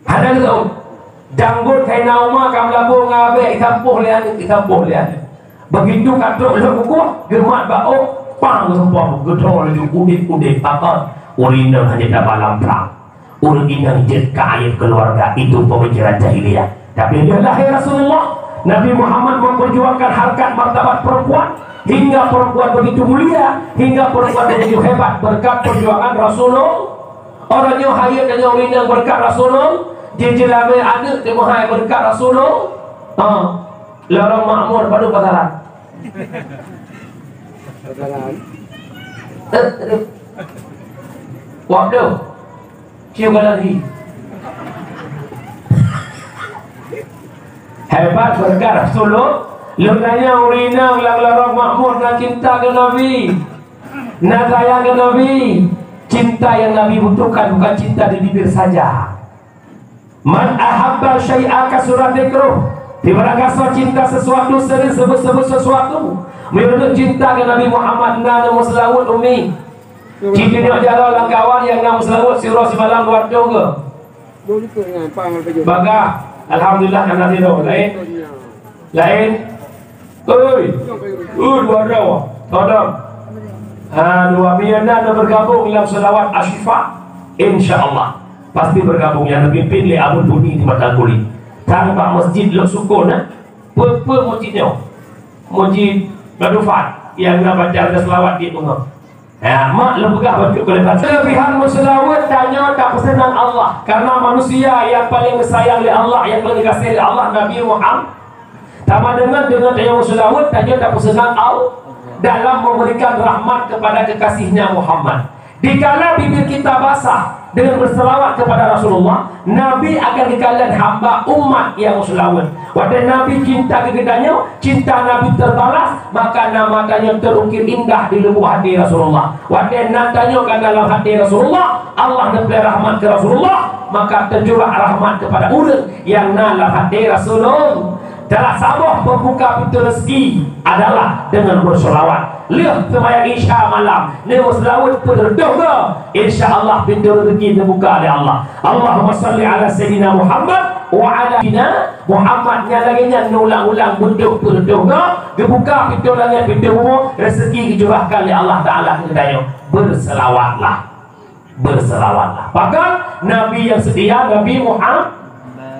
Hana geuseuôt. Janggot Saidina Umar ka meulabô ngon abèe, isampôh lé aneuk, isampôh lé aneuk. Begitu ka trok lheueh kukuh, geumat bak ôk, pang geusumpah, geutho laju udép-udép pakon. Ureueng inong hana taba lam prang. Ureueng inong jeuet keu aib keuluwarga, itu pemikiran jahiliyah. Tapi lheueh lahé Rasulullah, Nabi Muhammad memperjuangkan harkat martabat perempuan, hingga perempuan begitu mulia, hingga perempuan begitu hebat berkat perjuangan Rasulullah. Uroe nyoe hayeu tanyoe ureueng inong beureukat Rasulullah, jih jeulamé aneuk teuma hai beureukat Rasulullah. Ha. Lorong makmur padub pasaran. Pasaran. Eh, eh. Wah, doh. Cium kanan hi. Hebat beureukat Rasulullah. Lôn tanyong ureueng inong lam lorong makmur na cinta keu Nabi. Na sayang keu Nabi. Cinta yang Nabi butuhkan bukan cinta di bibir saja. Man ahabba syai'a kasura dzikruh. Tiba rasa cinta sesuatu, sering sebut-sebut sesuatu. Meunurot cinta keu Nabi Muhammad na meuseulaweuet umi. Cit nyoe jaroe lam kawan nyang na meuseulaweuet sidroe simalam dua ratus ke. Bagah, alhamdulillah, hana sidroe. Laén? Laén? Oi. Oi, dua droe. Todong. Ha, dua miyana na bergabung dalam selawat Asyifa. Insya Allah. Pasti bergabung yang dipimpin oleh Abu Buni di Mata Kuli. Tang bak masjid Lhoksukon, eh. Peue-peue masjid nyoe? Masjid Ladufat yang na baca selawat di bunga. Ya, mak lôn peugah bacut keu leubeh. Kelebihan meuseulaweuet tanyoe tapeuseunang Allah. Karena manusia yang paling disayang oleh Allah, yang paling dikasihi oleh Allah, Nabi Muhammad. Sama dengan, dengan tanyoe meuseulaweuet, tanyoe tapeuseunang Allah dalam memberikan rahmat kepada kekasihnya Muhammad. Dikala bibir kita basah dengan berselawat kepada Rasulullah, Nabi akan dikalon hamba umat yang meuseulaweuet. Watée Nabi cinta keu geutanyoe, cinta Nabi terbalas, maka nama tanyoe terukir indah di lubuk hati Rasulullah. Watée na tanyoe ka na lam hati Rasulullah, Allah neupeuleumah rahmat keu Rasulullah, maka teucurah rahmat kepada ureueng nyang na lam hati Rasulullah. Salah saboh pembuka pintu rezeki adalah dengan berselawat. Lheueh seumayang Isya malam, neuseulaweuet peuet reutôh goe, insya Allah pintu rezeki teubuka lé Allah. Allahumma shalli ala Sayyidina Muhammad wa ala Sayyidina Muhammad. Nyang lagée nyan neuulang-ulang beutôi peuet reutôh goe, geubuka pintu langét, pintu bumoe, rezeki geucurahkan lé Allah Taala keu geutanyoe. Berselawatlah. Berselawatlah. Pakon? Nabi yang setia, Nabi Muhammad.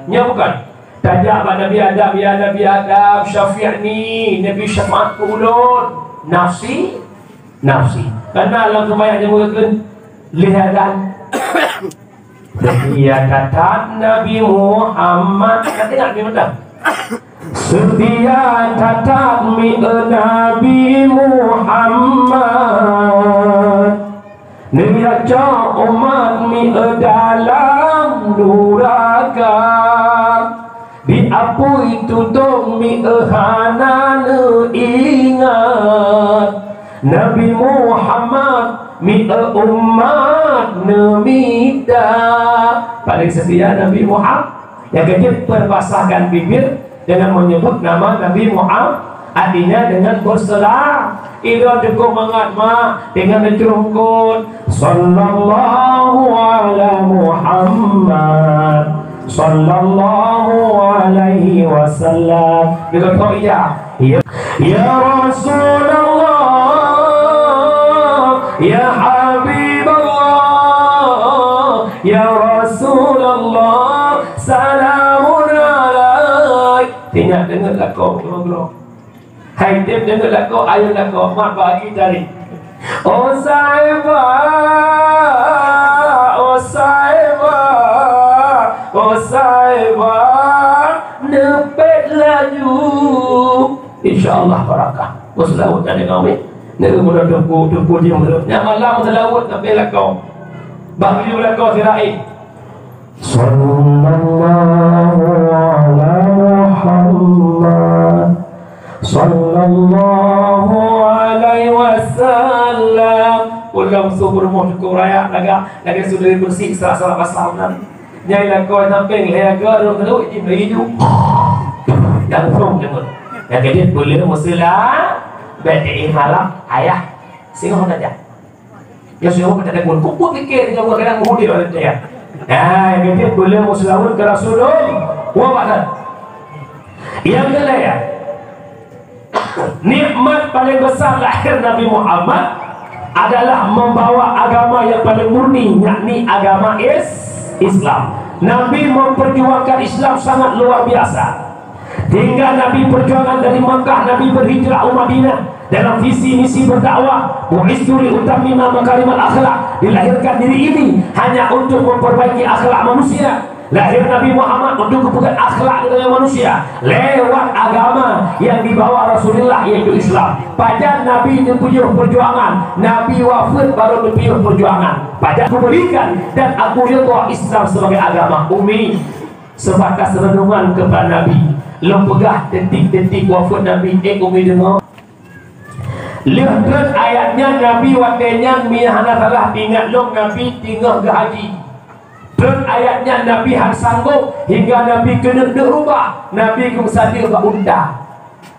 Nya bukan. Tajak bak Nabi Adam, "Ya Nabi Adam, syafi'ni, Nabi syafaat keu ulôn." Nafsi, nafsi. Karena lam seumayang nyoe meukeun lheueh adan. Setia that-that Nabi Muhammad. Ka teuingat Nabi Adam? Setia that-that mi Nabi Muhammad. Neujak cok umat mi dalam nuraka. Di apui tutong mi hana neuingat. Nabi Muhammad mi umat neumita. Paling setia Nabi Muhammad. Nyang keujeuet perbasahkan bibir dengan menyebut nama Nabi Muhammad, artinya dengan berselawat. Idong cukup mangat mak dengan neucurungkot, "Sallallahu ala Muhammad, sallallahu alaihi wasallam." Deungon kok ija. Ya, ya Rasulullah, ya Habiballah, ya Rasulullah, salamun alaik. Ingat deungon lakoe, keudroe-keudroe. Hai, tiep deungon lakoe, ayun lakoe, mak bagi tari. Oh Saibah, oh Saibah, oh Saibah, neupet laju. Insya Allah barakah. Meuseulaweuet ka deungoe. Neu meunan teungku, teungku jih meunan. Nyan malam meuseulaweuet sampai lakoe. Bang Yu lakoe sira'i. Sallallahu ala Muhammad. Sallallahu alaihi wasallam. Pulang su peurumoh teungku raya lagak, lagak su dari bersih, salah-salah pasal nan. Nyai lakoe sampéng lhèe ka rhom teuk jih meulaju. Langsung jeuet. Nyang keudeh peuleueh meuseula, bèk teuéh malam, ayah singoh tajak. Ya singoh ka teudeungon, kupeupiké singoh kadang muhudi oleh dia. Nah, nyang keudeh peuleueh meuseulaweuet keu Rasulullah. Wah, bahkan. Nyang keulhèe, nikmat paling besar lahir Nabi Muhammad adalah membawa agama yang paling murni, yakni agama Is-, Islam. Nabi memperjuangkan Islam sangat luar biasa. Hingga Nabi perjuangan dari Makkah, Nabi berhijrah ke Madinah dalam visi misi berdakwah, "Bu'istu li utammima makarimal akhlak", dilahirkan diri ini hanya untuk memperbaiki akhlak manusia. Lahir Nabi Muhammad untuk geupeugét akhlak geutanyoe manusia lewat agama yang dibawa Rasulullah, yaitu Islam. Pajan Nabi neupiôh perjuangan, Nabi wafeuet baru neupiôh perjuangan. Pajan kuberikan dan aku ridha Islam sebagai agama. Umi, sebatas renungan kepada Nabi. Lôn peugah detik-detik wafeuet Nabi, eh, Umi deungoe. Lheueh treun ayat nyan, Nabi watée nyan, meunyo hana salah ingat lôn, Nabi teungoh geuhaji. Treun ayat nyan, Nabi han sanggob, hingga Nabi keuneuk neuk rubah, Nabi geumeusadeue bak unta.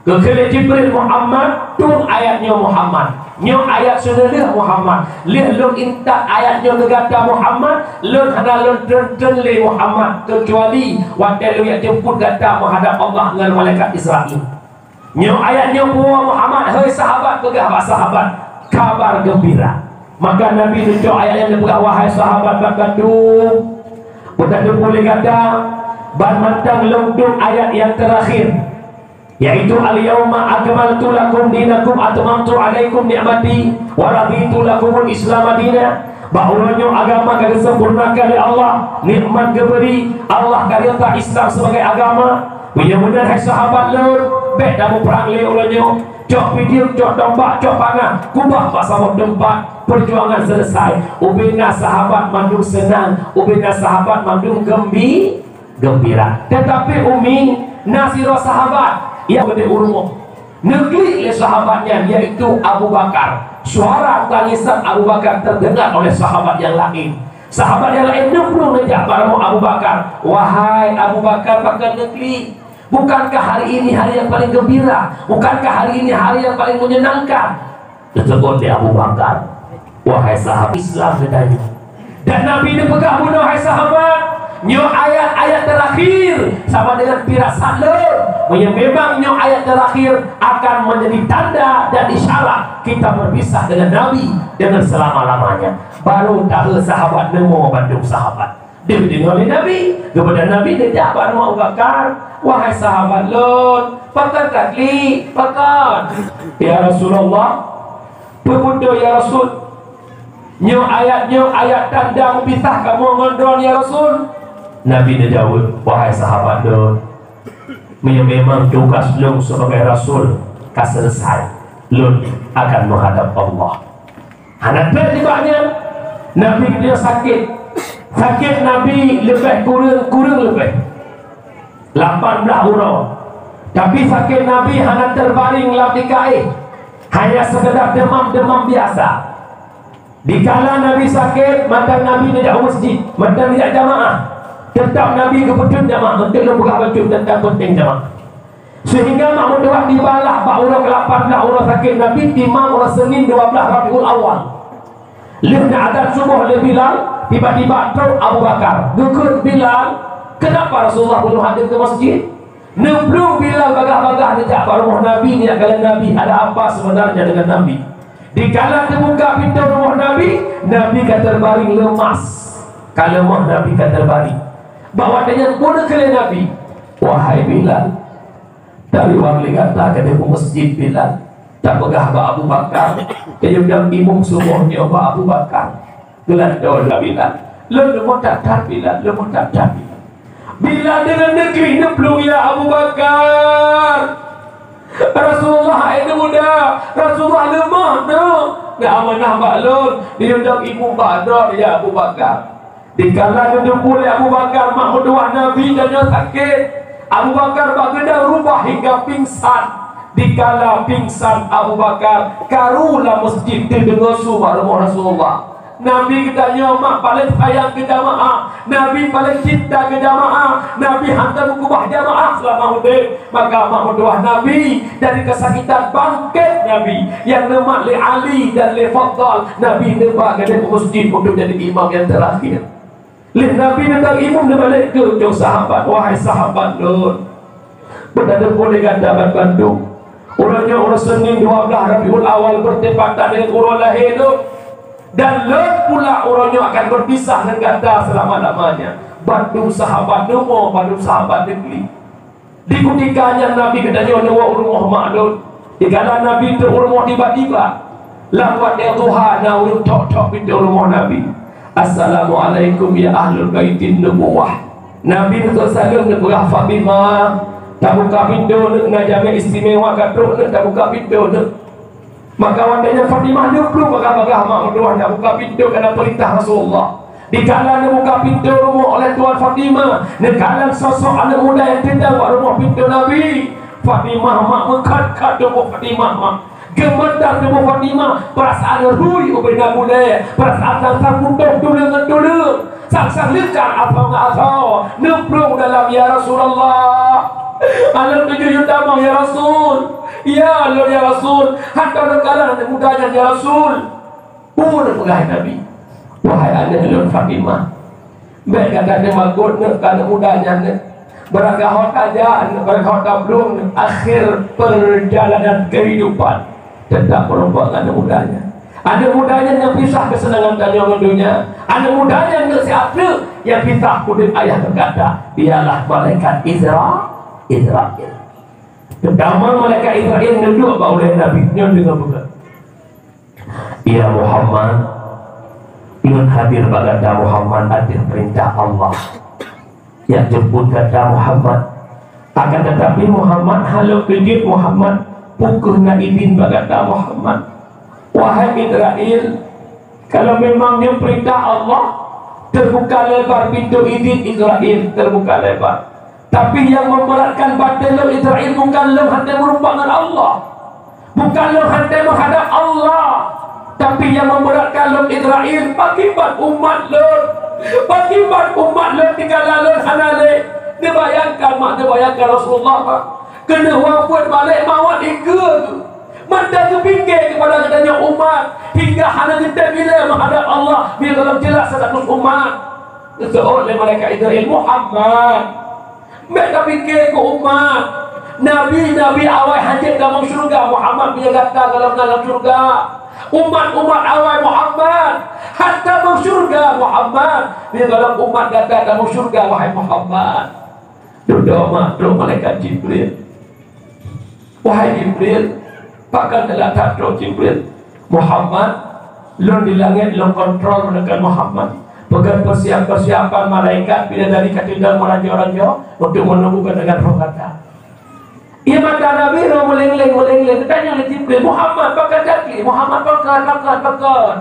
Geukheun lé Jibril, "Muhammad, tueng ayat nyoe Muhammad. Nyoe ayat sineulheueh Muhammad. Lheueh lôn intat ayat nyoe keu gata Muhammad, lôn hana lôn treun-treun lé Muhammad, keucuali watée lôn jak jemput gata meuhadab Allah ngon malaikat Israil." Nyoe ayat nyoe puwoe Muhammad, "Hei sahabat, peugah bak sahabat kabar geumbira." Maka Nabi neucok ayat nyan neupeugah, "Wahai sahabat, beuteupeue lé gata, ban mantong lôn tueng ayat nyang teurakhir, yaitu, 'Al-yauma akmaltu lakum dinakum wa atmamtu 'alaikum ni'mati wa raditu lakumul Islama dina.'" Bak uroe nyoe agama ka geusempurnakan lé Allah, nikmat geubri, Allah ka ridha Islam sebagai agama. Meunyoe meunan, hai sahabat lôn, bék tamuprang lé uroe nyoe. Cok pidieng, cok tombak, cok panah, keubah bak saboh teumpat, perjuangan selesai. Ubena sahabat mandum seunang, ubena sahabat mandum geumbi-, geumbira. Teutapi Umi, na sidroe sahabat nyang beudeh u rumoh. Neuklik lé sahabat nyan, yaitu Abu Bakar. Suara tangisan Abu Bakar terdengar oleh sahabat nyang laén. Sahabat nyang laén neuplueng neujak bak rumoh Abu Bakar. "Wahai Abu Bakar, pakon neuklik? Bukankah hari ini hari yang paling gembira? Bukankah hari ini hari yang paling menyenangkan?" Geuteugon lé Abu Bakar, "Wahai sahabat Islam geutanyoe, dan Nabi neupeugah bunoe, hai sahabat, nyoe ayat-ayat teurakhir, sama dengan firasat lôn. Meunyoe memang nyoe ayat teurakhir, akan menjadi tanda dan isyarat kita berpisah dengan Nabi dengan selama-lamanya." Baru tahu sahabat neumo bandum sahabat. Dideungoe lé Nabi, geupeugah Nabi neujak bak rumoh Abu Bakar, "Wahai sahabat lôn, pakon ka klik, pakon?" "Ya Rasulullah, peue beutôi ya Rasul? Nyoe ayat, nyoe ayat tanda meupisah kamoe ngon droeneuh ya Rasul." Nabi neujaweueb, "Wahai sahabat lôn, meunyoe memang tugas lôn sebagai rasul ka selesai, lôn akan meuhadab Allah." Hana treb nibak nyan, Nabi geutanyoe sakét. Sakét Nabi leubeh kureueng, kureueng leubeh lapan blaih uroe. Tapi sakét Nabi hana teubaréng lam dikaéh, hanya sekedar demam-demam biasa. Dikala Nabi sakét, mantong Nabi neujak u meuseujid, mantong neujak jamaah. Teutap Nabi geupeutrön jamaah, eunteuk lôn peugah bacut teuntang peunteng jamaah. Seuhingga mak meutuwah tibalah bak uroe keulapan blaih uroe sakét Nabi, timang uroe Senin dua blaih Rabiul Awal. Lheueh neuazan suboh lé Bilal, tiba-tiba trok Abu Bakar. Geukheun, "Bilal, kenapa Rasulullah belum hadir ke masjid?" Neuplueng Bilal bagah-bagah neujak bak rumoh Nabi, neujak kalon Nabi, ada apa sebenarnya dengan Nabi. Dikala teubuka pintoe rumoh Nabi, Nabi ka teubaréng leumas. Ka leumoh Nabi ka teubaréng. Bak watée nyan, peue neukheun lé Nabi, "Wahai Bilal, tariwang lé gata keudeh u meuseujid, Bilal. Tapeugah bak Abu Bakar, keu yue dong imum suboh nyoe bak Abu Bakar." Geulantoe lé Bilal, "Lôn leumoh that-that, Bilal, leumoh that-that, Bilal." Bilal deungon neuklik neuplueng, "Ya Abu Bakar, Rasulullah hai muda, Rasulullah leumoh nyoe, neuamanah bak lôn, yue dong imum bak droe, ya Abu Bakar." Dikala geuteupeue lé Abu Bakar mak meutuwah Nabi tanyoe sakét, Abu Bakar bak geudong rubah hingga pingsan. Dikala pingsan Abu Bakar, karu lam meuseujid teudeungoe su bak rumoh Rasulullah. Nabi geutanyoe mak paleng sayang keu jamaah, Nabi paleng cinta keu jamaah, Nabi hantom keubah jamaah seulama udeb. Maka mak meutuwah Nabi dari keusakitan bangkét Nabi nyang neumat lé Ali dan lé Fadal, Nabi neuba geuh u meuseujid untuk jadi imam nyang teurakhir. Lheueh Nabi neutang imum neubalek keu ujoe sahabat, "Wahai sahabat lôn, beuteupeue lé gata bandum, uroe nyoe uroe Senin dua blaih Rabiul Awal beutepatan deungon uroe lahé lôn, dan lôn pula uroe nyoe akan beupisah ngon gata seulama-lamanya." Bandum sahabat leumo, bandum sahabat neuklik. Di kutika nyan Nabi geutanyoe neuwoe u rumoh mak lôn. Dikala Nabi trok u rumoh tiba-tiba, lam watée duha na ureuëng thok-thok pintoe rumoh Nabi. "Assalamualaikum ya ahlul baitin nubuwah." Nabi neusaleuem neupeugah Fatimah, "Tabuka pintoe neuh, na jamé istimewa ka trok neuh, tabuka pintoe neuh." Maka watée nyan Fatimah neuplueng bagah-bagah mak meutuwah, neubuka pintoe karena peurintah Rasulullah. Dikala neubuka pintoe rumoh oleh Tuan Fatimah, neukalon sosok aneuëk muda nyang teudong bak rumoh pintoe Nabi. Fatimah mak meukat-kat tuboh Fatimah mak. Geumeutar tuboh Fatimah, peurasaan rhui ubena gulée, peurasaan sang-sang putôh tuleueng ngon tuleueng. Sang-sang leuka asoe ngon asoe, neuplueng dalam, "Ya Rasulullah, ulôn tujoh yue tamong, ya Rasul. Ya lôn, ya Rasul, hana neukalon aneuëk muda nyan, ya Rasul." Peue neupeugah Nabi? "Wahai aneuëk lôn Fatimah, bék gata teumakot neuh keu aneuëk muda nyan neuh. Beurangkaho tajak neuh, beurangkaho tablueng neuh, akhé peurjalanan keuhidupan." Teutap meurumpok ngon aneuëk muda nyan. Aneuëk muda nyan nyang pisah keuseunangan tanyoe ngon donya. Aneuëk muda nyan nyang siat treuk nyang pisah udeb ayah ngon gata, ialah malaikat Izra-, Izrail. Teutama malaikat Izrail neuduek bak ulée Nabi nyoe deungon peugah, "Ya Muhammad, lôn hadir bak gata Muhammad ateueh peurintah Allah." Nyang jemput gata Muhammad. Akan tetapi Muhammad hana lôn keujeuet Muhammad, peu kheueh na idin bak gata Muhammad. Wahai Izrail, kalau memang nyoe peurintah Allah, teubuka lebar pintoe idin Izrail, teubuka lebar. Tapi nyang memberatkan baten lôn Izrail bukan lôn hana meurumpok ngon Allah. Bukan lôn hana meuhadab Allah, tapi nyang memberatkan lôn Izrail, pakiban umat lôn. Pakiban umat lôn dikala lôn hana lé. Neubayangkan mak, neubayangkan Rasulullah mak. Keuneuk wafeuet balek mawat ikeue. Mantong geupike keupada geutanyoe umat, hingga hana geutem ilée meuhadab Allah, biar dalam jelas status umat. Geuseuôt lé malaikat Izrail, Muhammad. Bék tapike keu umat. Nabi-nabi awai hana tamong syeuruga, Muhammad meunyoe gata gohlom na lam syeuruga. Umat-umat awai Muhammad hana tamong syeuruga, Muhammad meunyoe gohlom umat gata tamong syeuruga, wahai Muhammad. Dudoe mak trok malaikat Jibril. Wahai Jibril, pakon teulat that trok Jibril? Muhammad, lôn di langét lôn kontrol meuneukan Muhammad. Peugah peusiap-peusiapan malaikat bidadari ka teudong meurajo-rajo untuk meununggu keudatangan roh gata. Ié mata Nabi roh meuléng-léng, meuléng-léng, geutanyong lé Jibril, "Muhammad, pakon that keuh? Muhammad, pakon, pakon, pakon?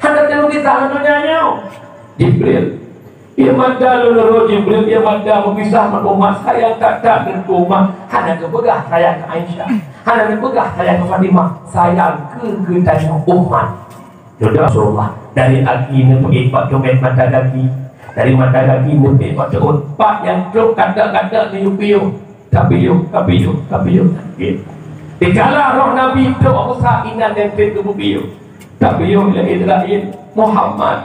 Hana teumeugisa lam donya nyoe?" Jibril, Ié mata lôn roh Jibril, ié mata meupisah ngon umat, sayang that-that keu umat. Hana geupeugah sayang keu Aisyah, hana geupeugah sayang keu Fatimah, sayang keu geutanyoe umat. Dudoe Rasulullah, dari aki neupeuék bak teumèt mata gaki, dari mata gaki neupeuék bak teuôt, pat nyang trok kateuk-kateuk neuyue piôh, tapiôh, tapiôh, tapiôh sakét. Dikala roh Nabi trok, Abu Sa inan nyang trok geupeupiôh, tapiôh lé Israel, Muhammad.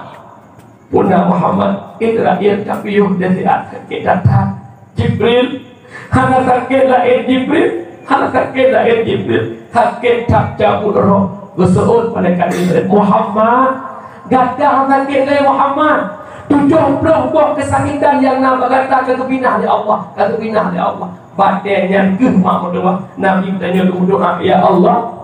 Puna Muhammad, Israel tapiôh dan siat sakét that-that. Jibril, hana sakét laén Jibril, hana sakét laén Jibril. Sakét that cabut roh, geuseuôt malaikat Jibril, "Muhammad, gata sakét laén Muhammad. Tujoh ploh boh keusakitan nyang na bak gata ka geupinah lé Allah, ka geupinah lé Allah." Watèe nyan keuh mak meudoa, Nabi geutanyoe geumeudoa, "Ya Allah,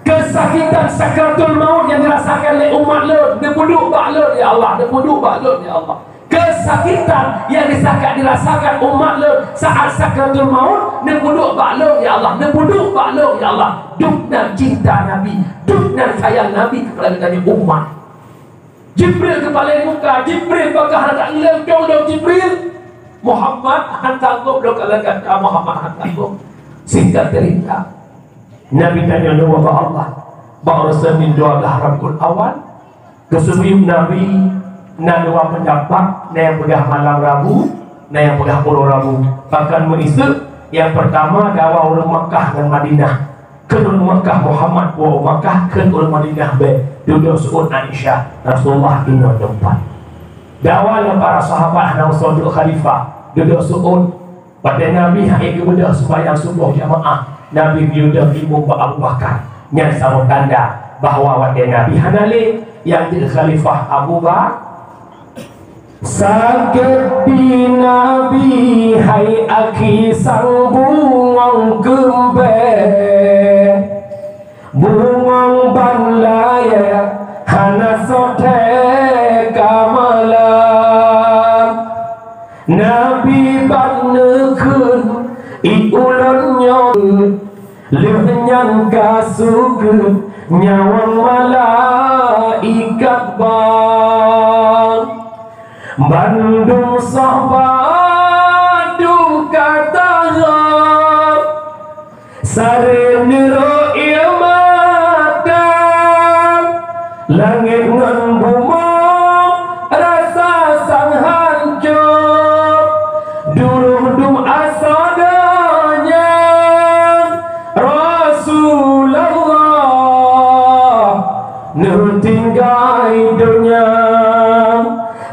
keusakitan sakratul maut nyang dirasakan lé umat lôn, neupeuduek bak lôn, ya Allah, neupeuduek bak lôn, ya Allah. Keusakitan nyang disaka-, dirasakan umat lôn saat sakratul maut, neupeuduek bak lôn, ya Allah, neupeuduek bak lôn, ya Allah." Dum nan cinta Nabi, dum nan sayang Nabi keupada geutanyoe umat. Jibril geupaleng muka, Jibril bagaih rata ileueng, "Dong, dong, Jibril! Muhammad han sanggob lôn kalon gata, Muhammad han sanggob." Singkat cerita, Nabi tanyoe neuwoe bak Allah, bak uroe Senin dua belas Rabiul Awal, geuseumeuyueb Nabi na dua peundapat, na nyang peugah malam Rabu, na nyang peugah uroe Rabu. Bahkan meuiseuk, nyang peurtama dawa ureueng Makkah ngon Madinah. Kheun ureueng Makkah Muhammad woe u Makkah, kheun ureueng Madinah bèk. Dudoe seuôt Aisyah, Rasulullah inoe teumpat. Dawa lom para sahabat hana meusoe duek khalifah. Dudoe seuôt. Watèe Nabi han ék geubeudôh seumayang suboh jamaah, Nabi geuyue dong imum bak Abu Bakar. Nyan saboh tanda bahwa watèe Nabi hana lé, nyang jeuet khalifah Abu Ba-, Sakét di Nabi hai akhi sang bungong keumbée, bungong ban layée hana soe thée ka malak. Nabi ban neukheun ié ulôn nyoe, lheueh nyan ka sukeuet nyawöng malaikat ban. Bandum sahabat dum ka taha, saréng neurok ié mata. Langét ngon bumoe rasa sang hanco, duroh dum asoe donya. Rasulullah neutinggai donya,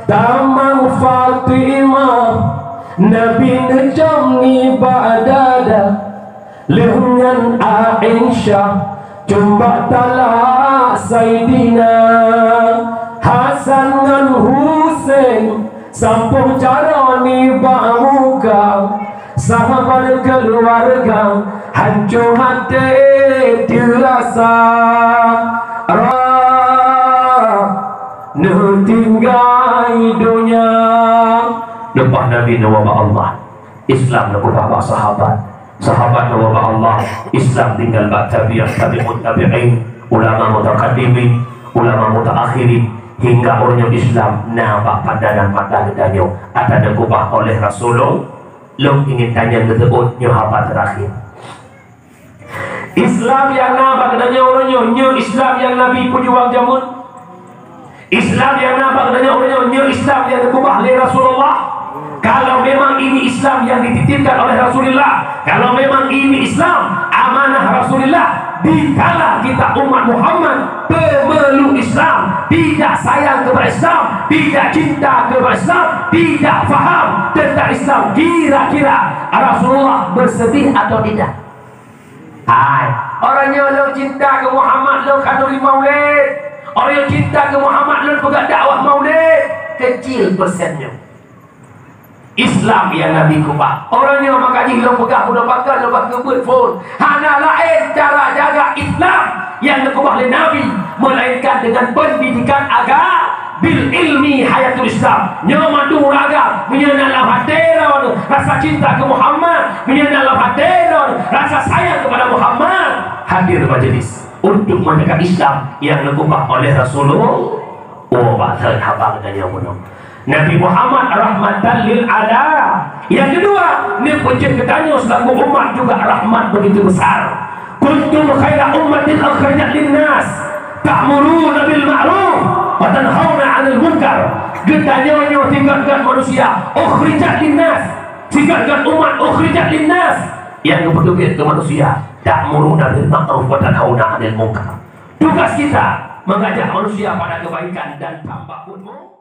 tamong Fatimah Nabi neucöm nibak dada. Lheueh nyan Aisyah, cöm bak talak Saidina. Hasan ngon Husein sampôh jaroe nibak muka. Sahabat keuluwarga hanco até teurasa. Ra neutinggai donya. Leupah Nabi neuwoe bak Allah. Islam neukeubah bak sahabat, sahabat neuwoe bak Allah, Islam tinggai bak tabi'in, tabi'ut tabi'in, ulama mutaqaddimin, ulama mutaakhirin, hingga uroe nyoe Islam na bak pandangan mata geutanyoe. Ata neukeubah oleh Rasulullah. Lôn ingin tanyong neuteuôt nyoe haba teurakhir. Islam nyang na bak geutanyoe uroe nyoe, nyoe Islam nyang Nabi peujuang jameun. Islam nyang na bak geutanyoe uroe nyoe, nyoe Islam nyang geukeubah lé Rasulullah. Kalau memang ini Islam yang dititipkan oleh Rasulullah, kalau memang ini Islam amanah Rasulullah, dikala kita umat Muhammad pemeluk Islam, tidak sayang kepada Islam, tidak cinta kepada Islam, tidak faham tentang Islam, kira-kira Rasulullah bersedih atau tidak? Hai, uroe nyoe lôn cinta keu Muhammad lôn khanuri maulid. Uroe nyoe cinta keu Muhammad lôn peugah dakwah maulid. Kecil persen nyoe. Islam nyang Nabi keubah. Uroe nyoe maka jih lôn peugah bunoe pakon lôn bak keubeut phon. Hana laén cara jaga Islam nyang geukeubah lé Nabi, melainkan dengan pendidikan agama. Bil ilmi hayatul Islam. Nyoe mandum ureueng agam, meunyoe na lam até droe rasa cinta keu Muhammad, meunyoe na lam até droe rasa sayang kepada Muhammad, hadir majelis untuk menjaga Islam yang geukeubah oleh Rasulullah. Oh, bahasa haba geutanyoe bunoe. Nabi Muhammad rahmatan lil alam. Yang kedua, neupeucit geutanyoe selaku umat juga rahmat begitu besar. Kuntum khaira ummatin ukhrijat linnas, ta'muruna bil ma'ruf wa tanhauna 'anil munkar. Geutanyoe nyoe sigat-gat manusia, ukhrijat linnas, sigat-gat umat ukhrijat linnas, nyang geupeuteubiet keu manusia, ta'muruna bil ma'ruf wa tanhauna 'anil munkar. Tugas kita mengajak manusia pada kebaikan dan tambah ilmu.